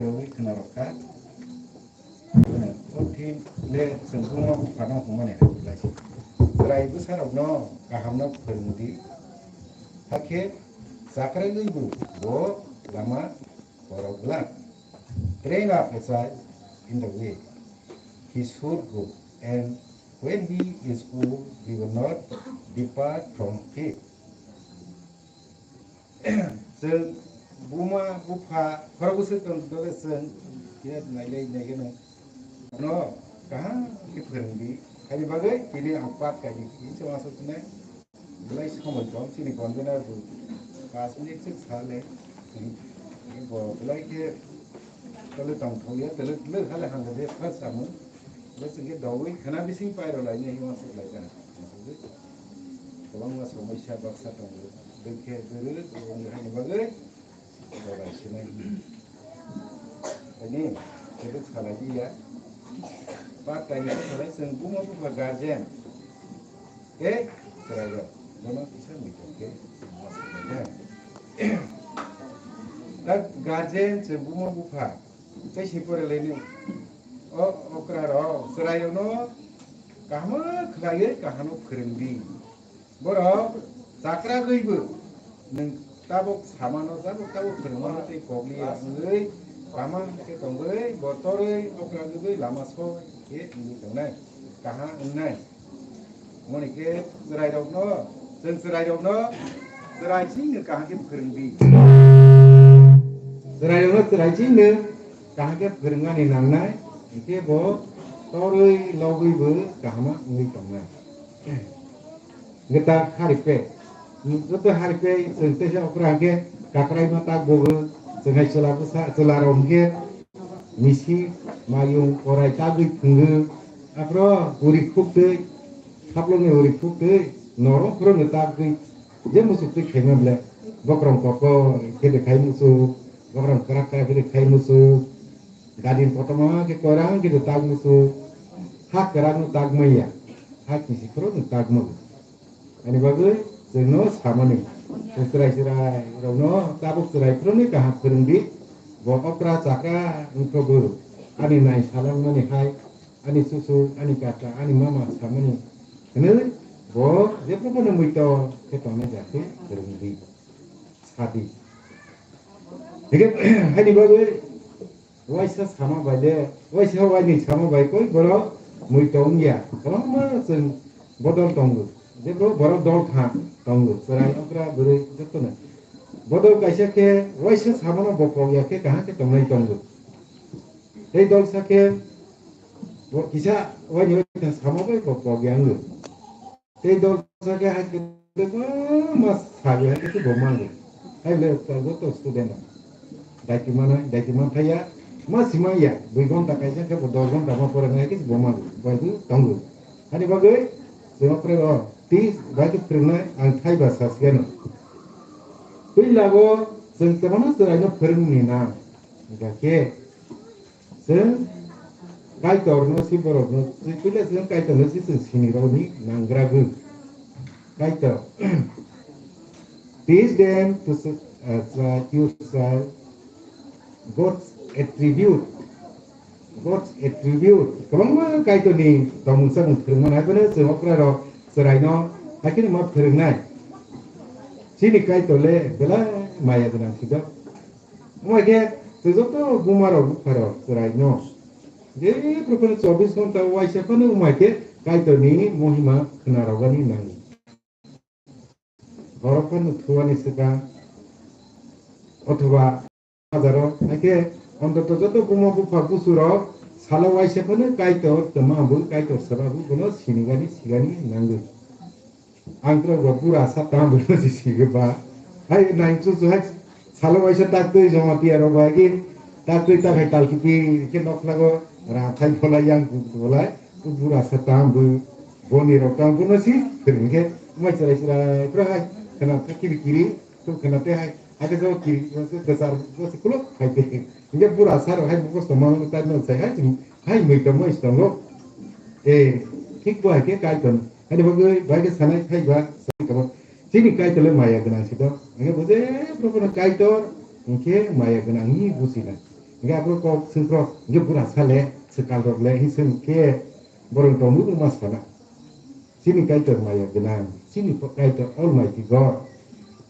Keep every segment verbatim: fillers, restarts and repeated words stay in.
Rwi khna rwkha. O thik le chwng buma buphano hwnmani hai belai. Chwrai bwsarokno kahamno phwrwng di. Hakhe chakragwi bo, bo lama borok glak. Train up a child in the way he should go, and when he is old, he will not depart from it. Chwng buma bupha khorokbwswk tong dole chwng khe nailai naigeno no kaham khe phwrwng di. Haini bagwi tini ang pat kaidi hinwi chwng aswk hwnwi belai somoi tong chini convener bo pas minute swk sa le bo belai khe tole tong thok ya tole tole hale hangde de first samung. Bo chwng khe dogwi khana bising pai rw lai nai hinwi aswk lai kha. Kwbangma somoisa baksa tongo. Bwkhe bwrwi wng haini bagwi dorai sinai. Ani, kebek salai di ya. Part time ni salai chwng buma bupha guardian. Tei chwrairok bono kisa muitok khe. Ta guardian chwng buma bupha. Tei si pore laini. O okra rok chwrairokno kaham khlaiwi kaham phwrwng di. Borok chakragwibo nwng tabuk samano, tabuk, tabuk phwrwngmano tei kokliya wngwi kaham khe tongwi bo torwi okragwi lama sok khe wngwi tongnai, kaham wngnai. Moni khe chwrairokno, chwng chwrairokno chwrai chingno kaham khe phwrwng di. Chwrairokno chwrai chingno kaham khe phwrwngmani nangnai, hinkhe bo torwi logwibo kaham wngwi tongnai. Gita harikpe. Joto harikpe chwng teisa okra hwnkhe kakraima tak bogo, chwng hai chwla bwsa, chwla rok hwnkhe misi, mayung, korai tagwi phungo. Aphro uri khuktwi, khaplokni uri khuktwi, norok phuru no tagwi je muchuk twi khaima ble. Bokrong kokor khe de khai muchuk, bokrong kwrak kwrak khe de khai muchuk. Gadin kotorma khe koirang khe de tag muchuk, ha kwrak no tag maya, ha kisi phuru no tag mago. Ani bagwi chwngno samani, chwrai chwrai rokno tabuk chwrai phuruni kaham phwrwng di, bo okra chakra wngkha bo, ani nai salangmani hai, ani chuchu, ani kaka, ani mama samani hwnwi bo jephru bono muitor khe tongnai ja khe phwrwng di, sadi. Hingkhe haini bagwi Waisa sama bai le, waisa waini sama bai koi borok mui tong ya. Kwbangma chwng bodol tongo. Je borok, borok dol kha tongo. Chwrai okra bwrwi jotono. Bodol kaisa khe waisa samano bo kok ya khe kaham khe tongnai tongo. Tei dol sa khe bo kisa waini waisa sama bai bo kok ya wngo. Tei dol sa khe hai khe ma sabi hai khe bo mango. Hai le joto student rok. Daiti mana, daiti man thaya. Ma sima ya, dui ghonta kaisa khe bo dos ghonta ma pore nai khe bo mango. Bai bo tongo. Hani bagwi chwng pore ro. Tei bai khe phwrwngnai ang thai ba sa sigano. Twi lago chwng kwbangma chwraino phwrwngni nang. Hingkha khe Chwng Kaitorno si borokno, puila chwng Kaitorno si chwng sinirokni nangragwi. Kaitor. Teach them to s-, uh, to serve God's attribute. God's attribute. Kwbangma Kaitorni tongmung samung phwrwngmani, haikhe chwng okrarok chwraino haikhe ma phwrwngnai. Chini Kaitor le belai maya gwnang sijak. Omo khe chwng joto buma rok bupha rok chwrai no je prokhno chobbish ghonta waisa phano omo khe Kaitor ni mohima khna rwgani nango. Borok phano thuani swkang othoba bazaro, haikhe ontoto joto buma bupha busu rok salo waisa phano Kaitor twma bo Kaitor seba bo bono sinigani sigani nango. Ang tok ba bura sa tam bo si si ba. Hai nai chu chu hai salo waisa tak twi joma tiya rok ba ki tak twi tak hai tal kipi ke nok lago ra thai phola yang phola bura sa tam bo boni rok tam bo no si phwrwng khe mai chwrai chwrai pra hai khna ta kiri kiri to khna te hai hai jo kiri kwchar bo si kulo hai te. Inge bura sa rok hai bo ko toma tai no sai hai hai mui to moi tongo. Eh, thik bo hai khe Kaitor. Ani bagwi bai khe sanai thai ba sai kabo. Chini Kaitor le maya gwnang si do. Ani bo je prokhno Kaitor, hingkhe maya gwnang hi busi na. Hingke aboro kok sengkrok, hingke bura sale, swkal rok le, hing seng khe borok tongwi wngma sana. Chini Kaitor maya gwnang, chini Kaitor Almighty God.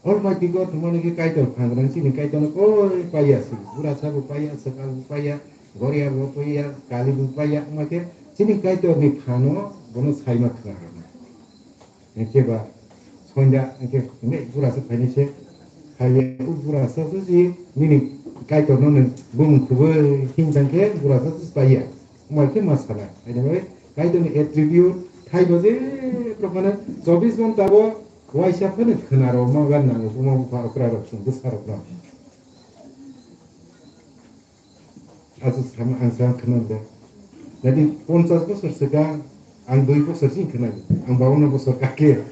Almighty God hwnmani khe Kaitor phan gwnang, chini Kaitor no koi paiya si, bura sabo paiya, swkal bo paiya, goria bo paiya, kali bo paiya, wngma khe chini Kaitor ni phano bono saima thwng rwna. Hingke ba sonja hingke hingke bura se phaini se. Haiya u bura se se si nini Kaitor no nung bumung khubui hing jang khe bura se se paiya. Wngma khe ma sana. Haini bai Kaitor ni attribute thai bo je prokhana chobbish ghonta bo waisa phano khwna rw ma gan nango buma bupha okra rok chwng bwsa rok no. Aswk sama ang sa khwnam de. Jadi ponchas bosor swkang ang dui bosor sing khwnam. Ang bawanno bosor kake.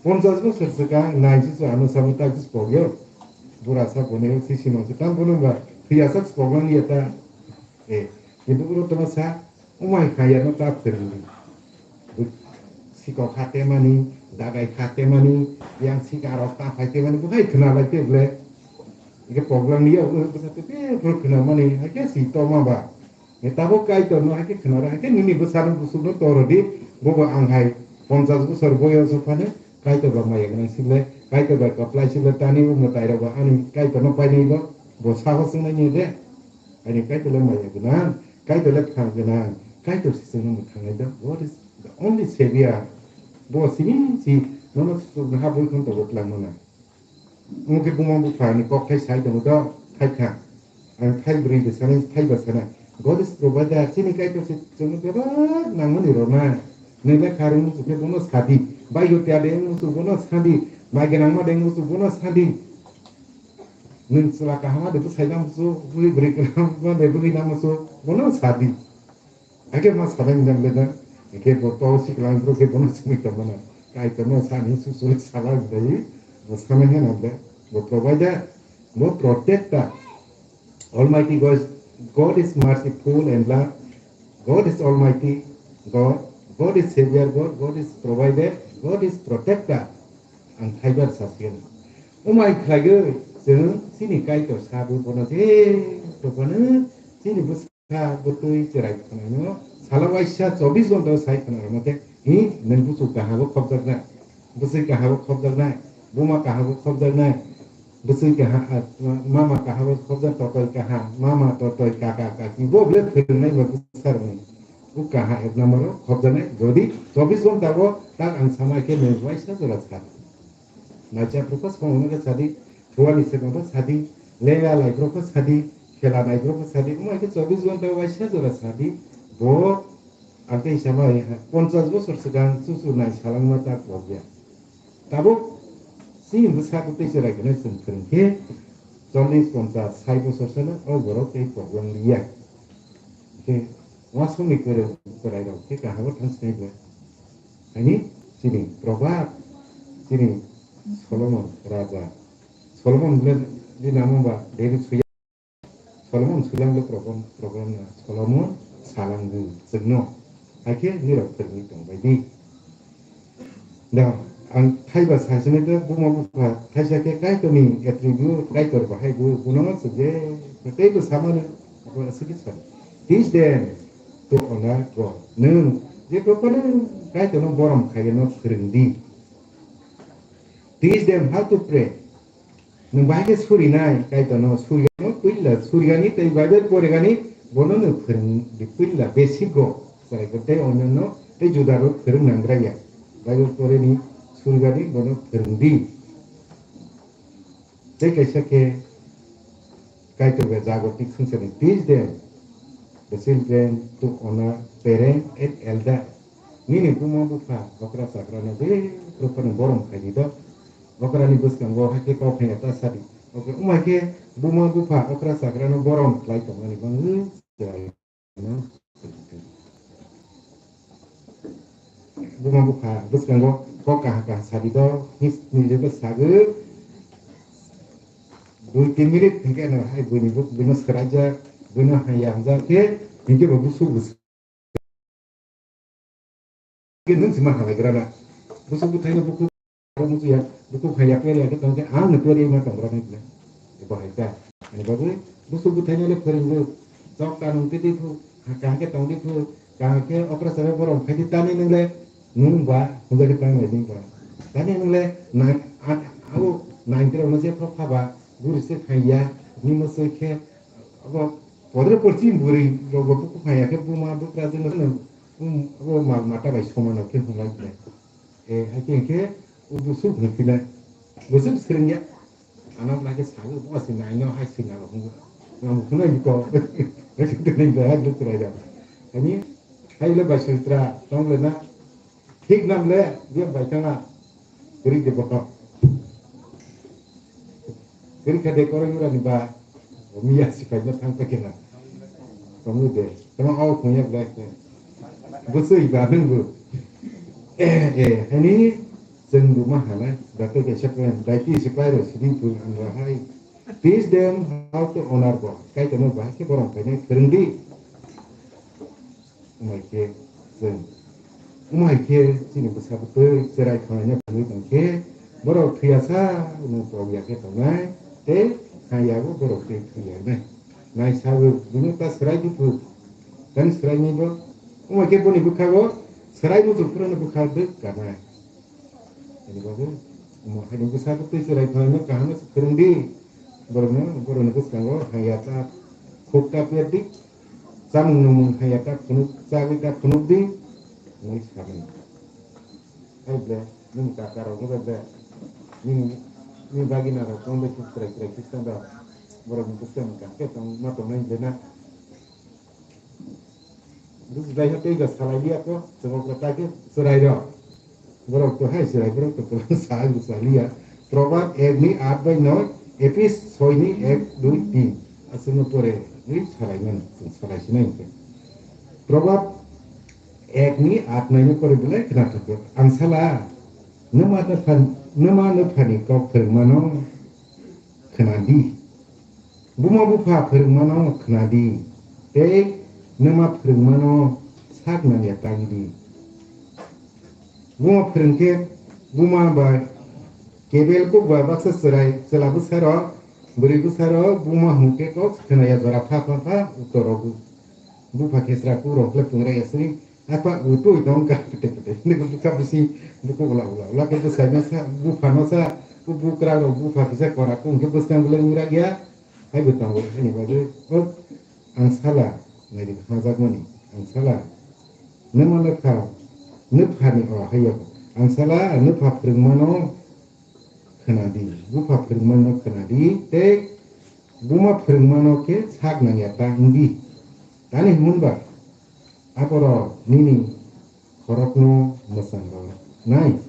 Ponchas bosor swkang nai su ano sama ta jis pogyo. Bura sa bone si si no tam bono ba. Thiyasa poglang ya ta. Eh, ibu ro tama sa umai khaya no ta phirni. Sikok ha temani, dagai ha temani, yang sikarok ta phai temani, buhai khwna lai te ble. Ike program ni yau, bwsa te te pro khwna mani, hake si to ma ba. Nge tabo Kaitor no hake khwna ra, hake nini bwsa no busuk no toro di, bobo ang hai ponchas bosor boyos o phano, Kaitor ba maya gwnang si ble, Kaitor ba kaplai si ble, tani bo mwtai rok ba ani Kaitor no painai bo, bo saho swngnai ni de. Ani Kaitor le maya gwnang, Kaitor le phan gwnang, Kaitor si chwngno mwthangnai da. What is the only savior? Bo simi si nono ha bui khon tobo twlang mano. Omo khe buma bupha ni kok thai sai tongo do, thai kha. Ang thai bwrwi de sanai, thai ba sanai. God is provider, chini Kaitor se chwngno bebak nangmani rwnai. Nwng le kha rwng muchung khe bono sadi. Baigo tiya de wng muchung bono sadi. Mai gwnangma de wng muchung bono sadi. Nwng chwla kaham de bwsai nang muchung, bwrwi bwrwi gwnangma de bwrwi nang muchung bono sadi. Hakhe ma sanai wngya le da. Hakhe bo to sikla wngkhe bono simi tongmana. Kaitorno sani susuli sala wngdai. Bo sanai hena da. Bo provider, bo protector. Almighty God, God is merciful and love. God is Almighty God. God is Savior God. God is Provider. God is Protector. Ang thaibar sasigani. Umai khlaiwi chwng chini Kaitor sabu bono je tongmano chini bwsa bwtwi chwrai khwnaino salo waisa chobbish ghonta sai khwna rwma khe hi nwng buchuk kahabo khopjaknai, bwswi kahabo khopjaknai, buma kahabo khopjaknai, bwswi kaha, ah, mama kahabo khopjak totoi kaha, mama totoi kaka kaki bo ble phwrwngnai ba bwsarokni. O kaha ek number o khopjaknai jodi chobbish ghonta o tak ang sama khe nwng waisa jora sa. Naijak rok song hwnwi khe sadi, thuani sengkang bo sadi, lenga lai borok bo sadi, khela nai borok bo sadi, wngma khe chobbish ghonta waisa jora sadi, bo ang tei sama hai ponchas bosor swkang chuchu nai salangma ta kok ya. Tabuk chini bwsa bwtwi chwrai kheno chwng kwrwng khe chollish ponchas sai bosor sano o borok tei problem liya. Khe wasongni kwrwng chwrai rok khe kaham o thang sinai bo. Ani chini Probab, chini Solomon raja. Solomon le di namo ba David suya. Solomon suya le program, program na Solomon salang du chwngno. Haikhe nirok phwrwngwi tong bai di. Da ang thaiba sasini de buma bupha thaisa khe Kaitorni attribute, Kaitor bahai bu, buno swk je tei bo samani, abo aswk khe sani. Teach them to honor God. Nwng je properly Kaitorno borom khaiyano phwrwng di. Teach them how to pray. Nwng bahai khe surinai, Kaitorno surigano puila, surigani tei Bible porigani bono nwng phwrwng di puila, basic go. Chwrai kwrwi tei onyanno tei juda rok phwrwng nangrai ya. Bible poreni surigani bono phwrwng di. Tei kaisa khe Kaitor bai jagotni khungsa ni teach them the children to honor parent and elder. Nini buma bupha okra chakra no je rupani borom khai di do. Okra ni bwskango hakhe kok hai ta sadi. Okra umai khe buma bupha okra chakra no borom khlai tongmani bangwi chwrai. Buma bupha bwskango kok kaha kaha sadi do, his ni jebo sagwi dui tin minute hingke no hai buini buk buino swraijak, buino hai yangjak khe hingke bo busu busu. Khe nwng sima halai grana. Busu buthaino buku Aro musuya, buku hai ya peri ya tong khe ang no peri ma tong rani bile. Ebo hai ta. Ani bagwi busu buthaino le phwrwngwi. Chok ta nung tidi phu, kaham khe tong di phu, kaham khe okra chara borom khai di tani nung le, nung ba, hwnjak khe tang lai nung ba. Tani nung le, nang, a, abo, nang khe rok no je phok kha ba, guri se khai ya, ni mo se khe, abo, podre porchi buri rok bo phai ya khe buma bukra jeng no, um, abo ma, mata bai soman rok khe hwnglai khe. Eh, hai khe hwnkhe, o busuk hwnkhe nai. Busuk swrwngya. Ano lai khe sago, bo se nai no hai swrwng alo hwngo. Ang khwnai ko. Hai swrwng bai hai luk rai da. Ani, hai le bai swrwng tra, tong le na. Thik nam le, dia bai tanga. Gri de bokak. Kiri kha de koroi mura ni ba. Miya sipai no thang ta kena. Kamu de. Tama au khung yak dai khe. Busui ba nung bu. Eh, eh, hani chwng bu ma hana. Dato ke sipai, daiti sipai ro sidi bu ang ra hai. Teach them how to honor God. Kai tamo ba ke borong kai nai phwrwng di. Wngmai khe chwng, wngmai khe chini bwsa bwtwi chwrai thanglaina phunwi tong khe, borok thwiya sa no pok ya khe tongnai, tei ha yago borok tei thwi ya nai. Nai sago, bini ta swrai di phu, tani swrai ni bo. Wngmai khe boni bwkhago swrai muchung phurano bwkha bwk kanai. Ani babu, omo haino bwsa bwtwi chwrai thanglaina kaham se phwrwng di. Borokno, borokni bwskango ha ya ta, khuk ta pher di. Chamung nungmung hai ya ta phunuk, chagwi ta phunuk di, hwnwi sabai. Hai ble, nini kaka rok no ble, nini, nini bagina rok tong bai khe chwrai chwrai Khristan rok, borok ni bwswk wng kha khe tong ma tongnai ble na. Buji bai khe tei ga salai liya ko, chwng rok ta khe chwrai rok. Borok to hai chwrai, borok to kwbangma sa, sa liya. Probab ek ni aat bai noi, Epis soi ni ek, dui, tin. Aswkno pore ri salai mano, chwng salai sinai hwnkhe. Probab ek ni aat nai no pore belai khna thokgo. Ang sala, nwma nwphan-, nwma nwphani kok phwrwngmano khna di. Buma bupha phwrwngmano khna di, tei nwma phwrwngmano sak nangya tang di. Buma phwrwng khe buma bai kebel kuk ba baksa chwrai chwla bwsarok, bwrwi bwsarok buma hwn khe kok khna ya jora pha pha pha uttor rogo. Bupha khesra kuk rok le pungra ya sri. Apa utwi tong ka pete pete. Niko buka busi buku ula ula. Ula ke busa no sa, bupa no sa, bu bukra ro bupa kisa kora kung ke buskang bule ngira gya. Hai bu tong bule ni bagu. O ang sala, nai di hajak mani. Ang sala. Nwma nwpha, nwpha ni o hayo. Ang sala, nwpha phwrwngmano khna di. Bupa phwrwngmano khna di. Tei buma phwrwngmano khe sak nangya ta wng di. Tani hwnba, aborok nini khorokno mwchang rwnai.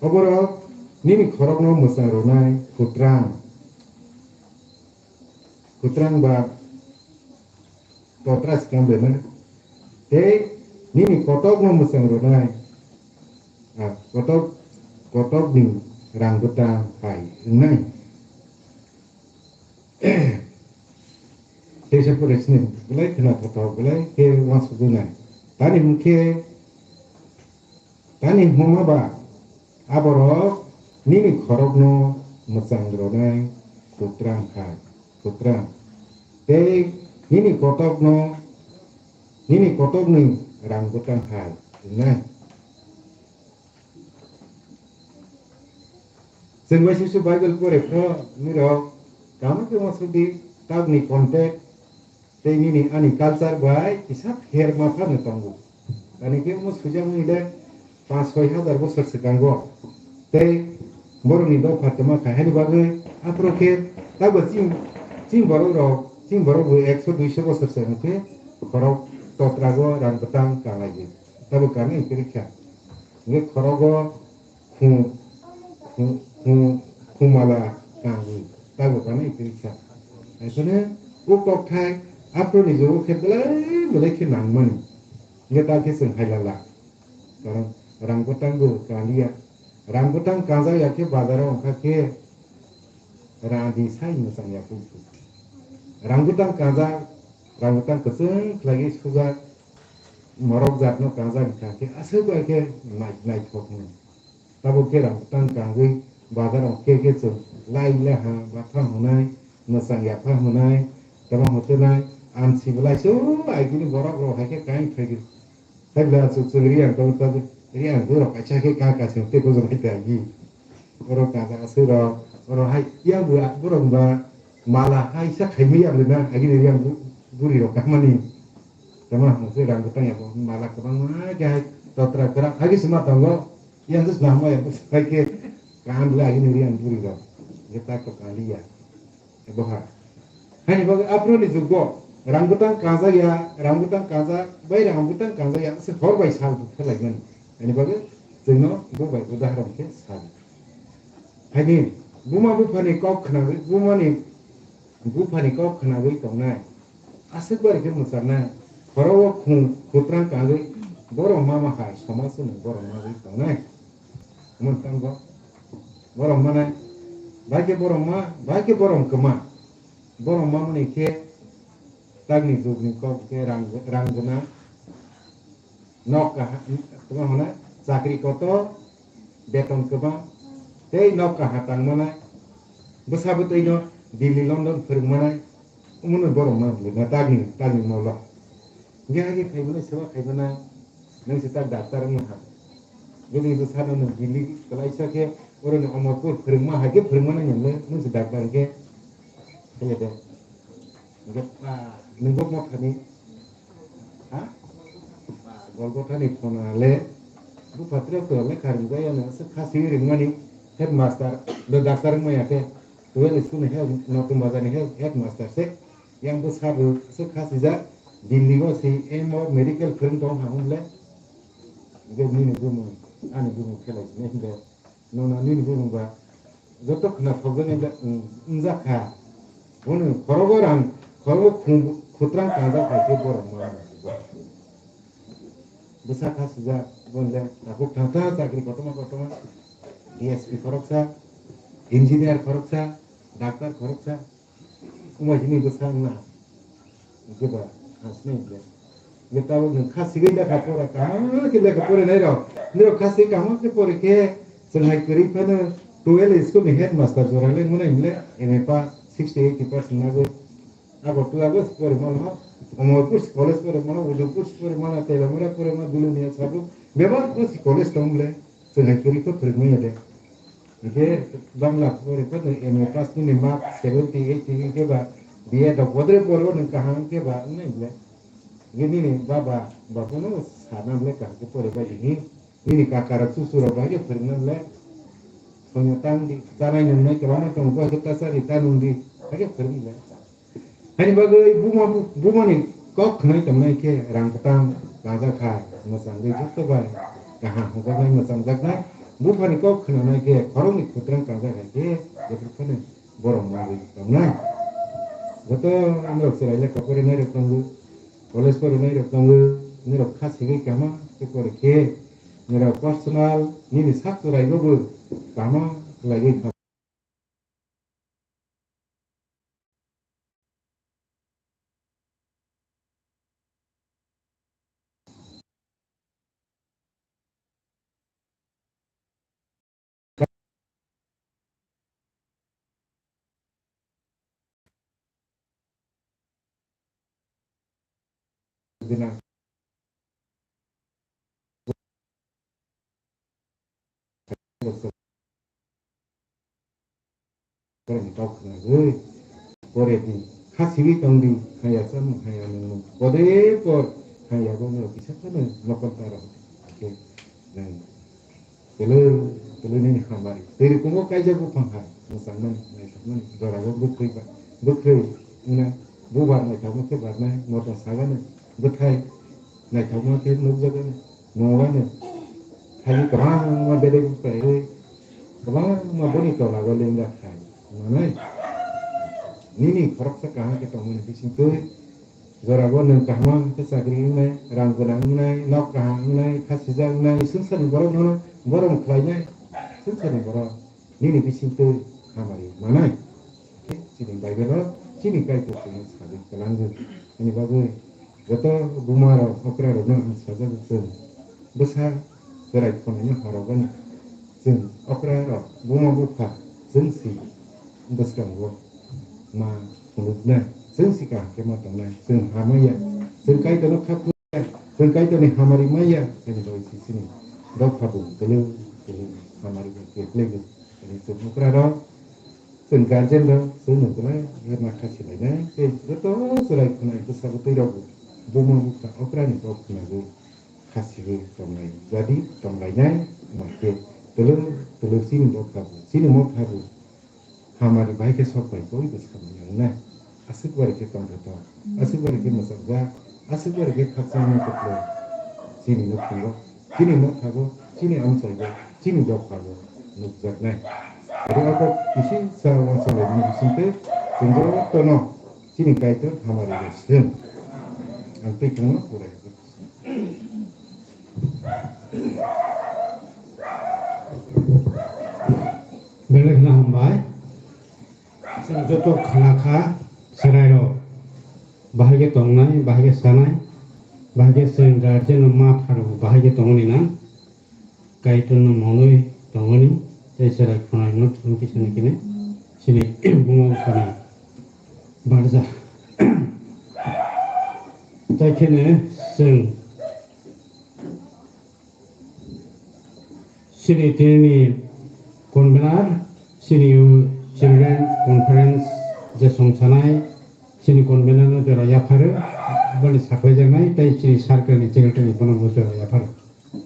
Oborok nini khorokno mwchang rwnai, kwtrang, kwtrang ba totra swkang bena. Tei nini kotokno mwchang rwnai, ah, kotok, kotokni rang bwtang hai wngnai. Teisa pore sini belai khna thothok belai khe uansugwi nai. Tani hwnkhe, tani hwnma ba aborok nini khorokno mwchang rwnai kwtrang hai, kwtrang. Tei nini kotokno, nini kotokni rang bwtang hai wngnai. Chwng bai swisu Bible pore phano nirok kamo khe uansugwi takni context tei nini ani culture bai kisa pher ma phano tongo. Ani khe omo swijak wngwi le panch soi hajar bosor swkango tei borokni dopha twma khai hani bagwi aphuru khe tabo chini, chini borok rok, chini borok bo ekso duiso bosor se hwnkhe khorok totrago rang bwtang kanlaidi. Tabo kanwi kwrwi kha. Hwnkhe khorogo khum, khum, khum, khumala kangwi tabo kanwi kwrwi kha. Haikhe o kokthai aphuruni jugo khe belai belai khe nangmani. Hwnkhe ta khe chwng hailala. Karon rang bwtang bo kanliya. Rang bwtang kanjak ya khe bazaro wngkha khe rang di sai mwchang ya khe. Rang bwtang kanjak, rang bwtang kwchwng khlaiwi sujak. Morok jatno kanjak wngkha khe aswk bai khe nai-, naithok hwnwi. Tabuk khe rang bwtang kangwi bazaro khe khe chwng lai le ha bapha hwnai, mwchang yapha hwnai, tamo hwtwnai, Ang si belai su, ai kini borok rok hai khe kain phai di. Hai belai su su riang tong tong, riang borok kaisa khe ka ka sing te ko jong hai ta gi. Borok ka ka su rok, borok hai yang bu borok ba mala hai sa khai mi ya le na, ai kini riang bu, buri rok ka mani. Tama hong se rang butang ya bo mala ka bang ma ga hai totra kra hai se ma tongo. Yang se na ma ya bo hai khe ka han la ai kini riang buri rok. Ge ta ko ka li ya. Eboha. Hani bagwi aphuru ni jugo rang bwtang kangjak ya, rang bwtang kangjak bai rang bwtang kangjak ya, se hor bai sal bu khe lai mani. Hani bagwi chwngno bo bai udaharon khe sal. Hani buma buphani kok khnawi, bumani buphani kok khnawi tongnai. Aswk bai khe mwcharnai. Khoro o khung khutrang kangwi borok mama hai somaj ni borok magwi tongnai. Omo tang bo. Borok manai, bai khe borok ma, bai khe borok kwma. Borok ma mani khe tagni jugni kok khe rang, rang gwnang. Nok kaha, tamo hwnna chakri kotor, beton kwbang, tei nok kaha tang manai. Bwsa bwtwi no Delhi, London phwrwng manai. Omo no borok ma bwlwi na tagni, tagni molo. Hingkhe hai khe khai manai, seba khai manai. Nwng se tak daktar wngma ha. Bini bwsano nwng Delhi kwlaisa khe oroni Omorpur phwrwngma hai khe phwrwngma nai nwng le nwng se daktar hwnkhe. Khe de. Hwnkhe pa nwng bo mothani. Ha? Pa Golgothani phona le. Bupha tre ko le kharing jaya no se khasi ringmani headmaster do daktar wngma ya khe. Twelve school ni head, Notum Bazar ni head, headmaster se. Yang bwsa bo se khasijak, Delhi o se M O medical phwrwng tong ha hwnle. Hwnkhe nini bumung, ani bumung khe lai sini hwnkhe, nono nini bumung ba joto khna thokjaknai wng-, wngjak kha. Bono khorogo rang, khorogo khung-, khutrang kangjak hai khe borok ma. Bwsa khasijak, bonle tabuk thang thang chakri kotorma kotorma, D S P khoroksa, engineer khoroksa, doctor khoroksa, Omo sini bwsa wngna. Hwnkhe ba, ang sini hwnkhe. Hwnkhe tabuk nwng kha sigwi lekha pora, kaham khe lekha porinai rok. Nirok kha sigwi kaham khe pori khe, chwng hai kwrwi phano twelve school ni headmaster jora le mwnai hwnle, M A pass, sixty eighty percent nagwi. Abo twelve o pori mano, Omorpur college pori mano, Udaipur pori mano, Telamura pori mano, Bilonia sabu, bebak college tong le, chwng hai kwrwi khe phwrwngmaya de. Hingke Bangla pore khe nwng M A pass nini mark seventy, eighty hingke ba B Ed rok bodre pore nwng kaham khe ba wngnai bwle. Hingke nini baba, babu no sana bwle kaham khe pore bai di hin. Nini kaka rok chuchu rok bai khe phwrwngna bwle. Songya tang di, chanai nungnai kwbangma tongo, bo khe ta cha di, ta nung di, hai khe phwrwng bwle. Haini bagwi buma bu-, bumani kok khwnai tongnai khe rang kwtang kangjak hai mwchangwi joto bai kaham hwnjaknai mwchangjaknai. Buphani kok khwnanai khe khoroknwi khutrang kangjak hai khe jephru phano borok manwi tongnai. Joto norok chwrai lekha porinai rok tongo, college porinai rok tongo, norok kha sigwi kaham khe pori khe norok personal nini sak chwraibo bo kaham khlaiwi Pore di, kha simi tong di, haya chamung, haya nungmung. Pore por, haya bo no kisa kono nokol taro. Oke, nang. Tele, tele nini hamari. Teri kongo kaija buphang hai. Mwchangmani, naithokmani. Jorabo bwkhwi ba, bwkhwi wngna. Bubar naithokma khe barnai. Motom sagani. Bwthai naithokma khe nukjagani. Nungmani. Thaiwi kwbangma bedek bwkhwi. Kwbangma boni tolago lengjak hai. Manai. Nini khoroksa kaham khe tongmani bisingtwi. Jorabo nwng kaham khe chakri wngnai, rang gwnang wngnai, nok kaham wngnai, kha sijak wngnai, swngcharni borok nono borom khlainai, swngcharni borok nini bisingtwi hamari manai. Chini Bible-o chini Kaitor chini sajak kwlangwi. Ani bagwi joto buma rok okra rokno ang sajagwi chwng bwsa chwrai khonani horogani chwng okra rok buma bupha chwng si bwskango ma phunukna Chwng si kaham khe ma tongnai, chwng hamya, chwng Kaitorno khakmaya, chwng Kaitorni hamari maya, chwng bai si chini dopha bo kwlwng kwlwng hamari bai khe khlaiwi. Chwng bukrarok, chwng guardian rok, chwngno belai ma kha silainai, tei joto chwrai khwnai bwsa bwtwi rok bo buma bupha okrani kok khnago. Khasiwi tonglai, jadi tonglainai, ma khe twlwk twlwk chini bopha bo, chini motha bo hamari bai khe sok bai koi bwskango nangnai. Aswk bari khe tongthoto, aswk bari khe mwchapjak, aswk bari khe khakchangma kwplai. Chini nukhungo, chini mothago, chini amchaigo, chini dophago nukjaknai. Abo kok kisi sa uansalaimani bisingtwi chwng jotono chini Kaitor hamari rw swng. Ang twi thangno porai. Belai kheno hambai. Chwng joto khna kha, chwrairok bahai khe tongnai, bahai khe sanai, bahai khe chwng guardian no ma pharo bahai khe tongmani na. Kaitorno mwnwi tongmani, tei chwrai khwnai no thwng kisa ni khe chini buma bupha ni barja. Tai kheno chwng chini tini convener, chini Children Conference je songsanai, chini convener no jora yapharo, boni saklaijaknai, tei chini circle ni secretary bono bo jora yapharo.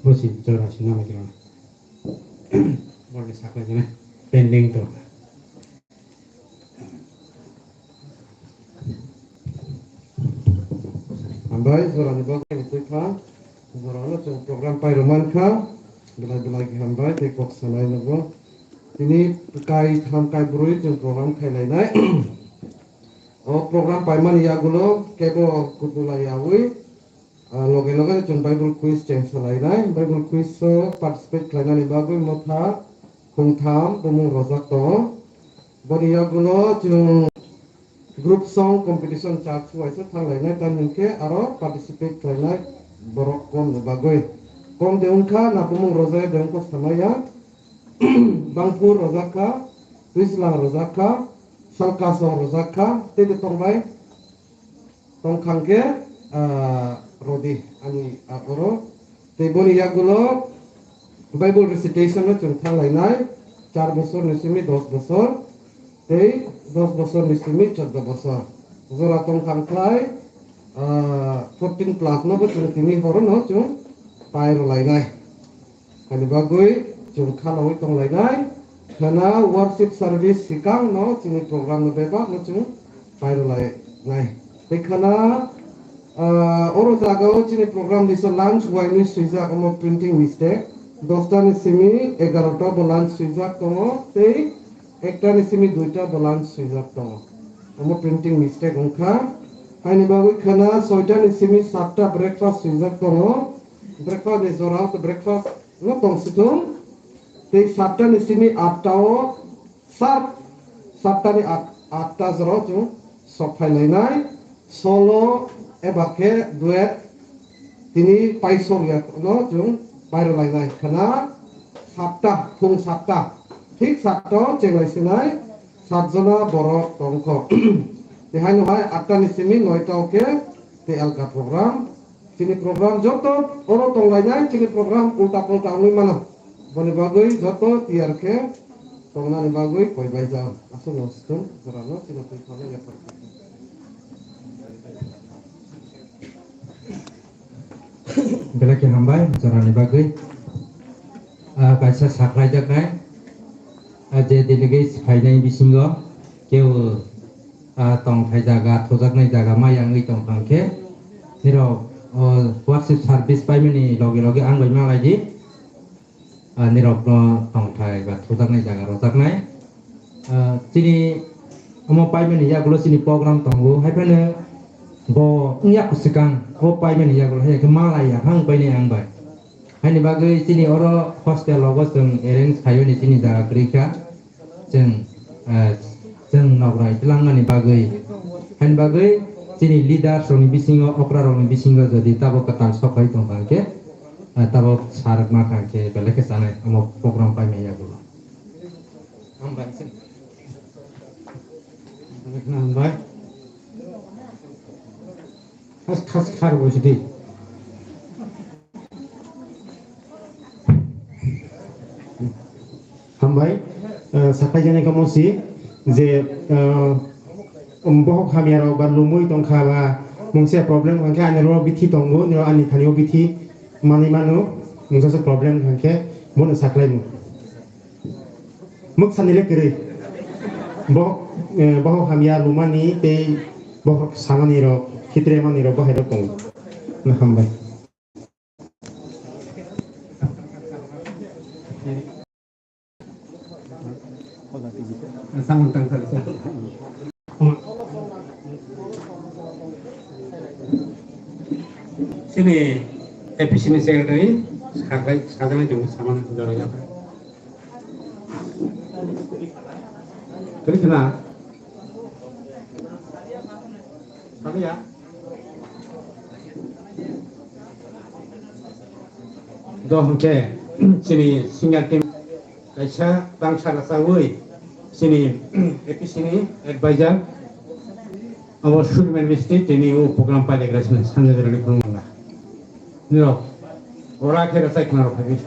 Bo si jora si nang khe. Boni saklaijaknai pending to. Hambai, jorani bagwi twi kha. Jorano chwng program pai rwman kha. Belai belai khe hambai tei kok sanai nogo. Tini kai tham kai brwi chwng program khai lainai. O program paimani yagulo kebo kutu lai yaui, ah, loge loge chwng Bible quiz cheng salainai. Bible quiz o participate khlainani bagwi motha khungtham bumung rojak tongo. Boni yagulo chwng group song competition char chu waisa thang lainai, tamni hwnkhe aro participate khlainai borok kom ni bagwi. Kom de wngkha na bumung rojak de wngkha samaya. Bangphur rojak kha, Twislang rojak kha, Salkasong rojak kha, tei de tongbai. Tongkhang khe, ah, rodi ani, ah, oro. Tei boni yagulo Bible recitation no chwng thang lainai, char bosor ni simi dos bosor, tei dos bosor ni simi chordo bosor. Jora tongkhang khlai, ah, fourteen plus no bo chwng tini horo no chwng pai rw lainai. Ani bagwi chwng khalaui tonglainai. Khana worship service sikang no chini program no bebak no chwng pai rw lainai. Tei khana, ah, oro jaga o chini program ni so lunch wainwi swijak, omo printing mistake. Dosta ni simi egarota bo lunch swijak tongo, tei ekta ni simi duita bo lunch swijak tongo. Omo printing mistake wngkha. Haini bagwi khana soita ni simi satta breakfast swijak tongo. Breakfast ni jora o breakfast no tong si thung. Tei satta ni simi atta o sharp, satta ni at-, atta jora o chwng sok phai lainai. Solo eba khe duet tini paisok ya no chwng pai rw lainai. Khana satta, phung satta. Thik satta o cheng lai sinai sat jona borok tong kho. Tei haino hai atta ni simi noita o khe tei alka program. Chini program joto oro tonglainai, chini program ulta pulta wngwi mano. Boni bagwi joto tiyar khe tongnani bagwi koi bai jao. Aswk no swkang jorano chini twi phano yaphar kha. Belai khe hambai jorani bagwi. Ah, kaisa sakhlaijaknai, ah, je delegates phainai bisingo kebo, ah, tongthai jaga, thujaknai jaga maya wngwi tongthang khe, nirok, oh, worship service paimani loge loge ang bai malai di, ah, nirokno tongthai ba thujaknai jaga rojaknai. Ah, chini omo paimani yagulo chini program tongo, hai phano bo wngya kwchwkang, o paimani yagulo hai khe malai ya phang painai ang bai. Haini bagwi chini oro hostel rogo chwng arrange khaiyoni chini jaga kwrwi kha. Chwng, ah, chwng nokrai twlangmani bagwi. Haini bagwi chini leaders rokni bisingo, okra rokni bisingo jodi tabok kwtal sok khai tong kha khe, ah, tabok sarwkma kha khe belai khe chanai omo program paimani yagulo. Hambai. Khas, khas, khar bo sidi. Hambai, eh, sapai jani kamo si je, eh, um, bohok hamya rok ba lumui tongkha ba mungsa problem hwnkhe ani ro bithi tongo, niro ani thani o bithi manwi mano, mungsa se problem hwnkhe bono saklai mu. Mwksani le kwrwi. Bo, eh, bohok hamya lumani tei bohok samani rok, khitre mani rok bahai rok tongo. Na hambai. Chini A P C ni secretary, saklai, sajaknai tongo, samani jorajak. Kwrwi khna? Salia? Do hwnkhe, chini senior team kaisa tangsa rwchawi, chini A P C ni advisor, abo Surmen Mistry, tini o program pailagra chini Sanjay Jorani phunukmala. Nirok, ora khe rwchai khna rok phai.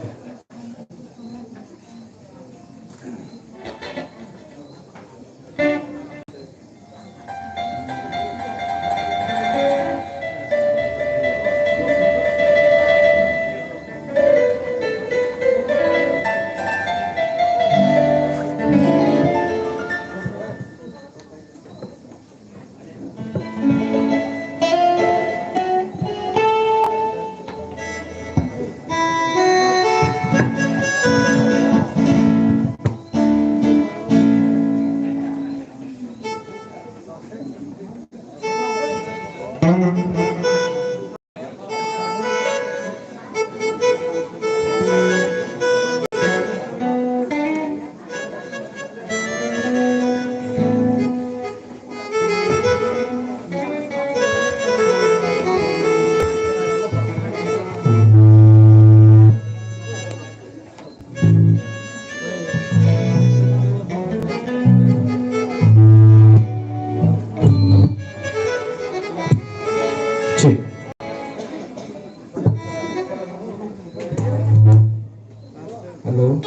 Hello.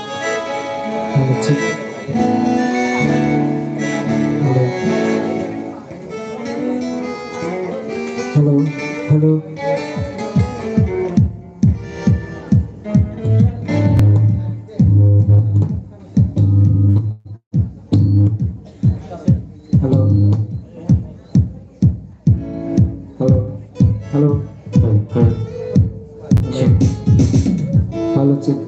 Hello, check. Hello. Hello, hello. Hello. Hello. Hello. Hello. Check. Hello, check.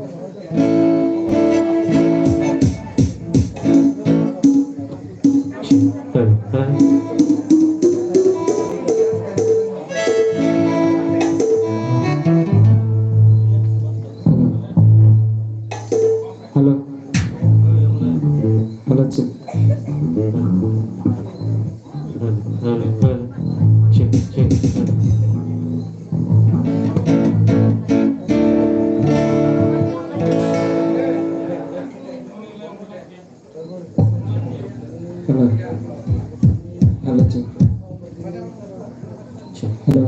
Hello. Hello. Hello. Hello, check. Hello, hello. Check, check, hello. Hello. Hello, check. Check. Hello.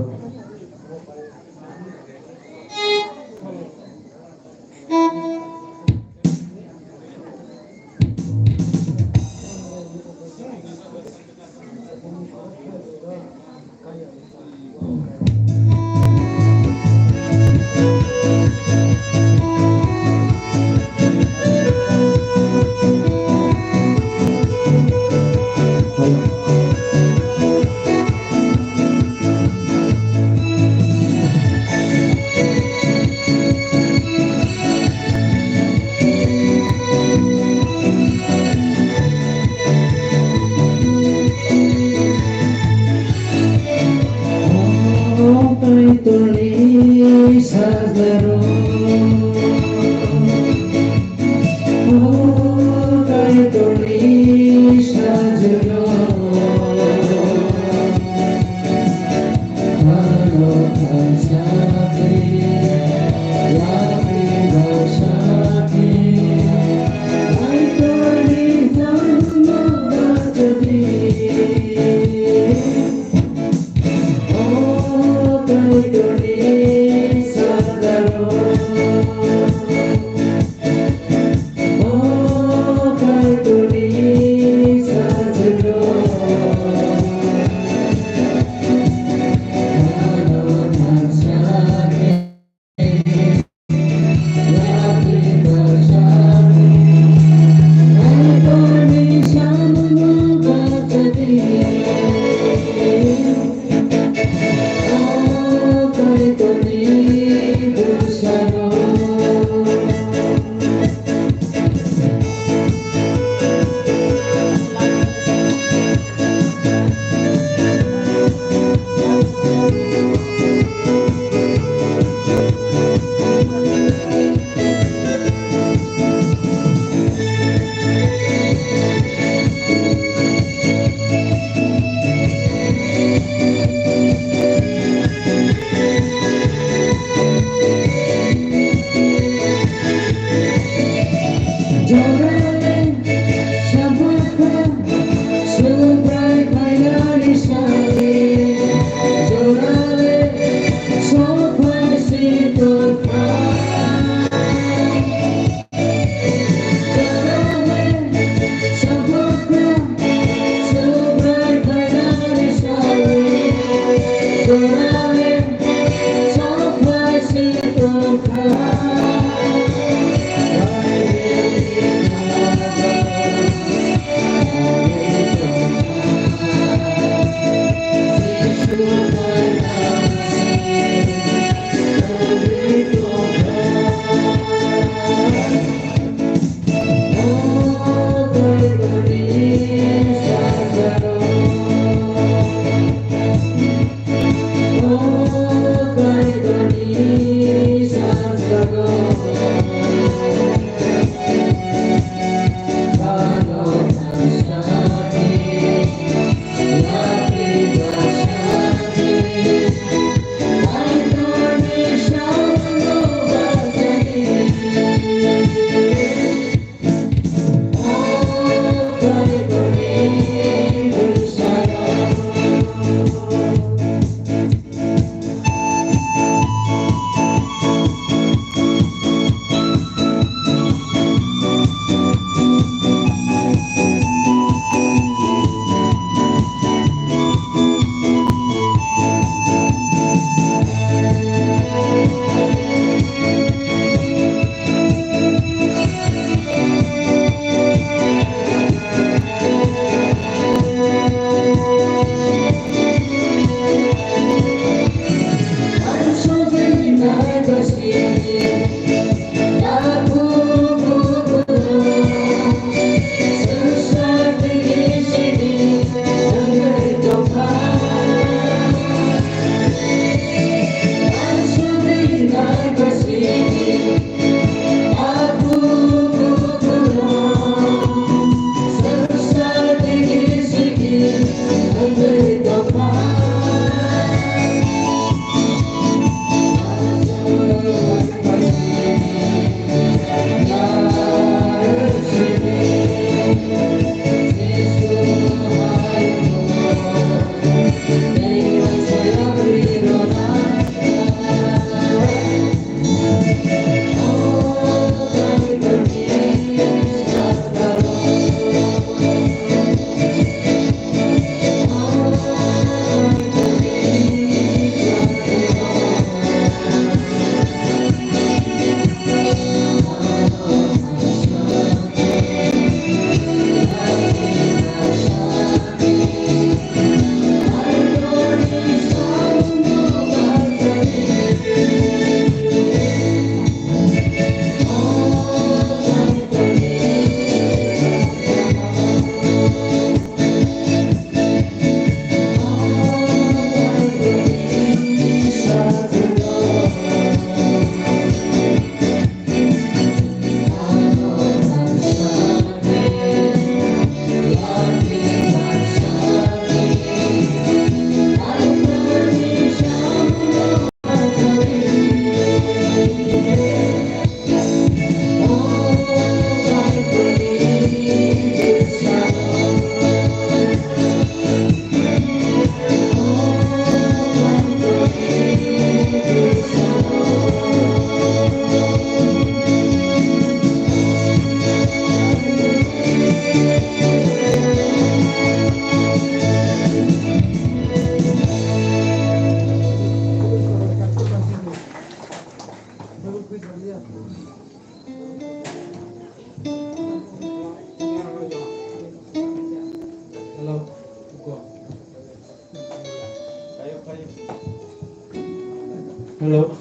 Hello.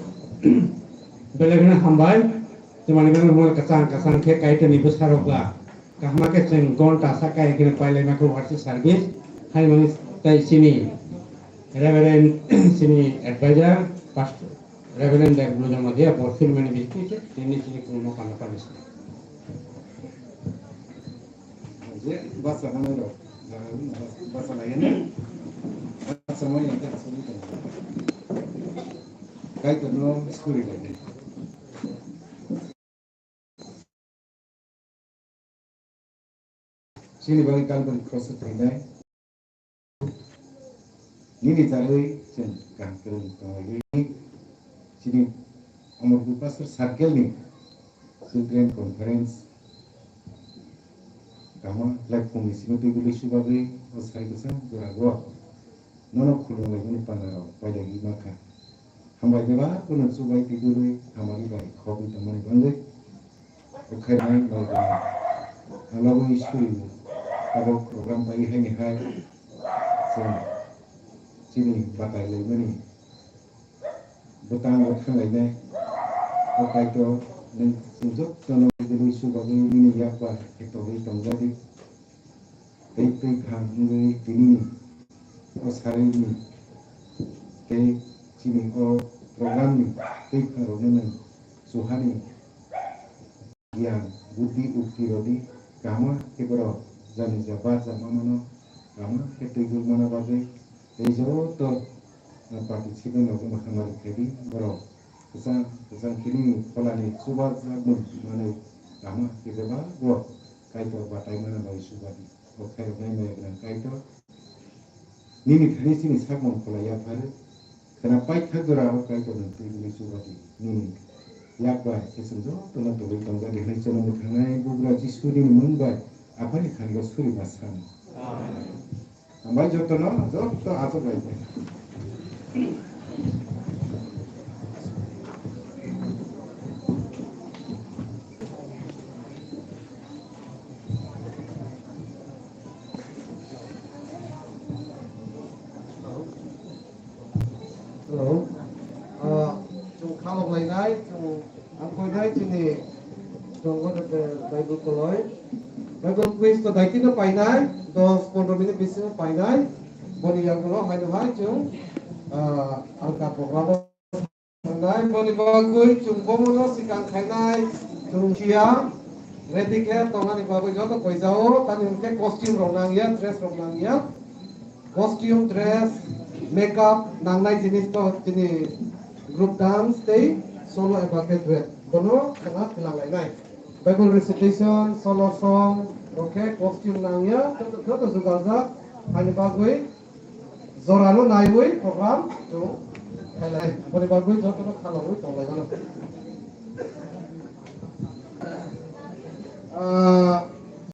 Belai kheno hambai. Tumani belai kheno kasang kasang khe Kaitorni bwsarok ba. Kahma khe chwng gonta sa kai kheno pailai ma kho WhatsApp service. Hai mani tai chini Reverend chini advisor, Pastor Reverend Deblujo Madia, bo chini mani bising khe chini chini kuno kana panis. Je basa hanai rok, basa lagani, basa mai yang tak asal itu. Kaitorno suri lagi. Chini bagwi Calvary cross-o thwinai. Nini jarwi chwng kaham kwrwng tongwi chini Amarpur Pastor Circle-ni Children Conference kaham khlai phungni simi twi bwlwi subagwi o sai bwsa jora o nono khulumlaimani pandarok paidagwi mankha. Hambai bebak bono chubai twi bwlwi hamari bai khogwi tongmani bagwi. Khairang bai bai. Ang labwi suri abo program bai haini hai chwng chini batai laimani bwtang o thang lainai. O Kaitor nwng chwng jotono bwlwi subagwi nini yakbar khe tongwi tongjadi. Tei twi phang wngwi tinini o sarini tei chini o programni twi phangrokno nwng chuhani giyan, buddhi, ukti rwdi, kaham khe borok jani ja bar ja ma mano, kaham khe twi gul mana bagwi tei joto participant rokno hamari khaidi borok kwchang kwchang khe nini pholani chubajakmung manwi kaham khe bebak bo Kaitor batai mana bai subadi. O khairoknai maya gwnang Kaitor. Nini thani chini sakmung phola yaphar. Khwna paithak jora o Kaitor nwng twi bini chubadi. Nini yak bai khe chwng jotono tongwi tongjadi hwnwi chwngno mwthangnai Bugra Jisu nini mung bai Aphani thani o suri ma san. Hambai jotono, joto achuk bai. Hello. Ah, chwng khamok lainai, chwng ang koinai chini tongo de Bible koloi. Bible quiz to daitino painai, dos pondro minute bisingo painai. Boni yagulo haino hai chwng, ah, ang ka program o thangnai. Boni bagwi chwng bomono sikang khainai chwng siya. Ready khe tongani bagwi joto koijao, tani hwnkhe costume rok nangya, dress rok nangya. Costume, dress, makeup nangnai jinis to chini group dance tei solo eba khe duet. Bono khwna khwlang lainai. Bible recitation, solo song, rok khe costume nangya, joto, joto jugaljak. Haini bagwi jorano naiwi program chwng khailai. Boni bagwi jotono khalangwi tonglaimano. Ah,